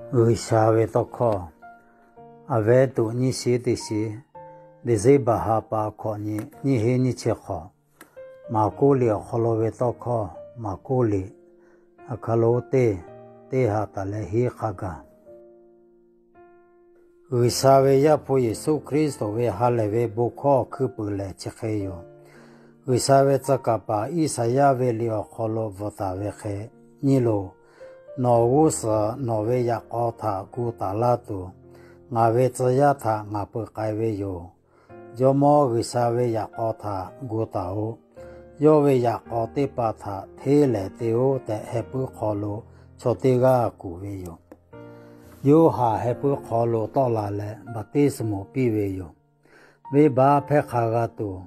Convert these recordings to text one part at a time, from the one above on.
G'uiˬsha ve tawˇ hkawˇ, a vehˉ tuꞈ nyiˇ shiˉ teˇ shiˉ, December ha pa hkawꞈ nyi, nyiˇ heˆ nyiˇ chi hk'awꞈ, Maˍkuˆ liꞈ awˬ hk'aw lo ve tawˇ hkawˇ, Maˍkuˆ liꞈ, awˬ hk'aw lo teˇ, teˇ ha taˍ leh hiˉ hk'a gaˬ. G'uiˬsha ve Yaˇ hpu Yeˍsuˆ Hkriꞈ ve ha lehˬ ve bon hkawˇ awˬ hkui peuˬ lehˬ chi hk'e yoˬ. G'uiˬsha ve tcuh kaˍ paˍ Iˉsaˍyaˆ ve liꞈ awˬ hk'aw lo bvuhꞈ taˍ ve hk'e, Nyi loˬ, nawˬ g'uˇ suhˍ nawˬ ve yaꞈ k'aw htaꞈ gu taˍ laˇ tuˬ, ngaˬ ve tcuh yaˇ htaꞈ ngaˬ peuˬ k'ai ve yoˬ. Jawˇmawˇ G'uiˬsha ve yaꞈ k'aw htaꞈ gu taˍ-oꞈ. Yawˇ ve yaꞈ k'aw teˇ hpaˍ htaꞈ hteˇ lehˍ te-oˆ tehꞈ, heh puiˉ hk'aw lo chaw teˇ g'aˇ kuˬ ve yoˬ. Yoˇhanˬ heh puiˉ hk'aw lo tawˆ la leh baˍtiˆsaˬmoˍ piˇ ve yoˬ. Venˇbaˆ hpehˇ hk'a g'a tuˬ,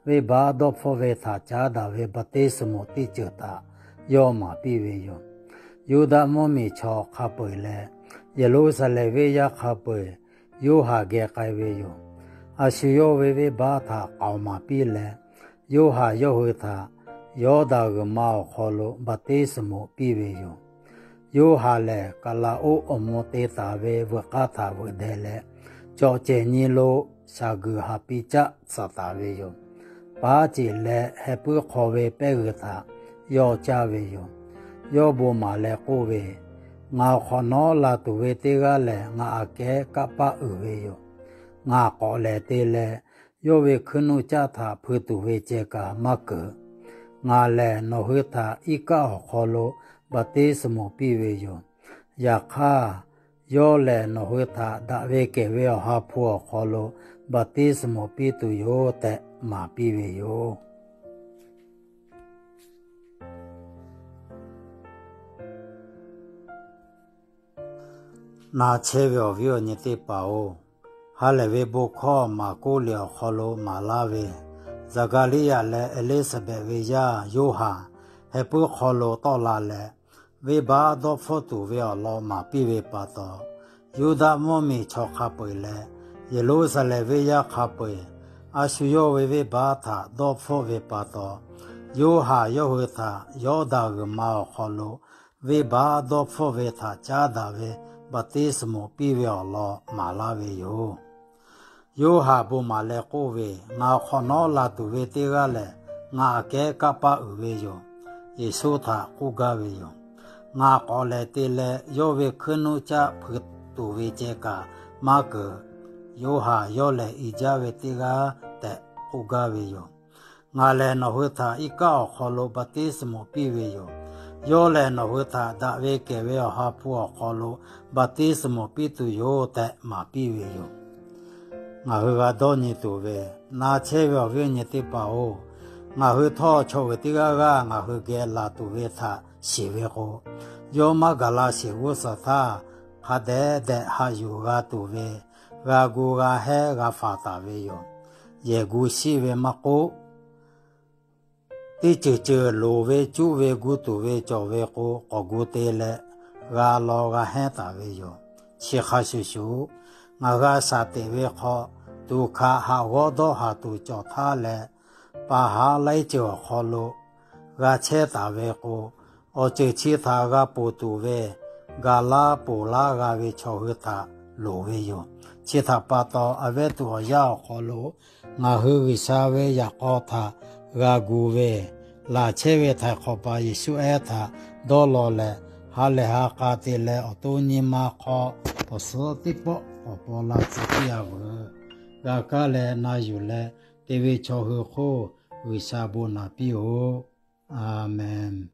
venˇbaˆ dawˇ hpfuhˆ ve htaꞈ caˉ daꞈ ve baˍtiˆsaˬmoˍ teˇ ceuˬ htaꞈ yawˇ maˍ piˇ ve yoˬ. Yuˇdaꞈ mvuhˇmiˬ chaw hk'a peu-eˬ leh Yeˍruˆsaˍlehnˍ venˇ yaˇ hk'a peu-eˬ Yoˇhanˬ geh k'ai ve yoˬ. A shu yawˇ ve venˇbaˆ htaꞈ k'aoˍ maˍ piˇ leh, Yoˇhanˬ yawˇ hui htaꞈ Yawˇdanˍ g'uiˬ ma awˬ hk'aw lo baˍtiˆsaˬmoˍ piˇ ve yoˬ. Yoˇhanˬ lehˬ, kaˍlaˍoˆ awˬ mo te taˍ ve veuꞈ k'aˇ htaꞈ veuꞈ deh leh, cawꞈ cehˬ nyi lo shaˍ guiˬ haˍ piˇ caˆ tsuhꞈ taˍ ve yoˬ. Paˉ ceˬ leh heh puiˉ hk'aw ve pehˇ g'uiˬ htaꞈ yawˇ caˇ ve yoˬ. Yawˇ bon maˍ leh k'oˆ ve, Ngaˬ awˬ hk'awꞈ nawˉ la tuˬ ve teˇ g'aˇ lehˬ, ngaˬ aꞈ kehˉ kaˆ paˆ uiˍ ve yoˬ. Ngaˬ k'awꞈ lehˬ te leh, yawˇ ve hkuiˉ nuˆ caˆ htaꞈ hpui tuˬ ve ceh kaꞈ maˇ keunˍ. Ngaˬ lehˬ nawˬ hui htaꞈ iˉ kaˆ awˬ hk'aw lo baˍtiˆsaˬmoˍ piˇ ve yoˬ. Yaꞈ hk'aˇ, yawˇ lehˬ nawˬ hui htaꞈ daꞈ ve kehˬ ve Awˬ ha hpu awˬ hk'aw lo baˍtiˆsaˬmoˍ piˇ tuˬ yoˬ tehꞈ maˍ piˇ ve yoˬ. Na chehˇ ve awˬ viˉ awˬ nyi teˇ hpaˍ-oˬ, ha lehˬ ve bon hkawˇ Maˍkuˆ liꞈ awˬ hk'aw lo maˍ laˇ ve, Zaˍgaˍriˆyaꞈ leh Eˇliˇsaˍbehꞈ ve yaˇ Yoˇhanˬ heh puiˉ hk'aw lo tawˆ la leh, venˇbaˆ dawˇ hpfuhˆ tuˬ ve awˬ lawn maˍ piˇ ve pa taw, Yuˇdaꞈ mvuhˇmiˬ chaw hk'a peu-eˬ leh Yeˍruˆsaˍlehnˍ venˇ yaˇ hk'a peu-eˬ a shu yawˇ ve venˇbaˆ htaꞈ dawˇ hpfuhˆ ve pa taw, Yoˇhanˬ yawˇ hui htaꞈ Yawˇdanˍ g'uiˬ ma awˬ hk'aw lo venˇbaˆ dawˇ hpfuhˆ ve htaꞈ caˉ daꞈ ve baˍtiˆsaˬmoˍ piˇ ve awˬ lawn maˍ laˇ ve yoˬ. Yoˇhanˬ bon maˍ leh k'oˆ ve, Ngaˬ awˬ hk'awꞈ nawˉ la tuˬ ve teˇ g'aˇ lehˬ, ngaˬ aꞈ kehˉ kaˆ paˆ uiˍ ve yoˬ. Yeˍsuˆ htaꞈ k'oˆ gaˇ ve yoˬ. Ngaˬ k'awꞈ lehˬ te leh yawˇ ve hkuiˉ nuˆ caˆ hpui tuˬ ve ceh kaꞈ maˇ keunˍ. Yoˇhanˬ yawˇ lehˬ i jaˇ ve teˇ g'aˇ tehꞈ k'oˆ gaˇ ve yoˬ. Ngaˬ lehˬ nawˬ hui htaꞈ iˉ kaˆ awˬ hk'aw lo baˍtiˆsaˬmoˍ piˇ ve yoˬ. Yawˇ lehˬ nawˬ hui htaꞈ daꞈ ve kehˬ ve Awˬ ha hpu awˬ hk'aw lo baˍtiˆsaˬmoˍ piˇ tuˬ yoˬ tehꞈ maˍ piˇ ve yoˬ. Ngaˬ hui g'a dawˇ nyi tuˬ ve, na chehˇ ve awˬ viˉ awˬ nyi teˇ hpaˍ-oˬ, ngaˬ hui htawˇ chaw uiˍ teˇ g'aˇ g'aˇ ngaˬ hui geh laˬ tuˬ ve htaꞈ shiˍ ve k'o, yawˇ maˇ gaˬ la sheˍ g'uˇ suhˍ htaˇ, hk'a dehꞈ dehꞈ haꞈ yuˬ g'a tuˬ ve, g'a gu g'a hehnˉ g'a faˍ taˍ ve yoˬ. Yehˬ gu shiˆ ve maˇ k'oˆ, teˇ ceuˬ ceuˬ loˍ ve cuˆ ve gu tuˬ ve cawˬ ve k'o, k'awꞈ gu te leh g'a law g'a hehnˉ taˍ ve yoˬ. Chi hk'a shuˍ shuˍ, ngaˬ g'a shaˍ teꞈ ve hk'aw, tuˍ hkaꞈ haꞈ g'awˇ dawˇ haˍ tuˬ cawˬ htaˇ leh, pa haˉ laiˉ ceuˬ awˬ hk'aw lo g'a chehˇ taˍ ve k'o, awˬ ceuˬ chi htaꞈ g'a ponˬ tuˬ ve, gaˬ laˇ ponˬ laˇ g'a ve chaw hui htaꞈ loˍ ve yoˬ. Chi htaꞈ pa taw, a vehˉ tuꞈ awˬ yanˇ awˬ hk'aw lo ngaˬ hui G'uiˬsha ve yaꞈ k'aw htaꞈ g'a gu ve, laˬ chehˇ ve htaiˍ hk'awꞈ paˍ Yeˍsuˆ ehˉ htaꞈ dawˇ law leh, ha lehˬ ha k'a te leh awˬ to nyi ma hk'aw awˬ suhˉ teˇ pawˆ awˬ paw la tcuh piˇ-a veuˬ. G'a kaˇ leh na yuˬ leh te ve chaw hui hk'oˆ G'uiˬsha bon naˍ piˇ-oˆ. A menˍ.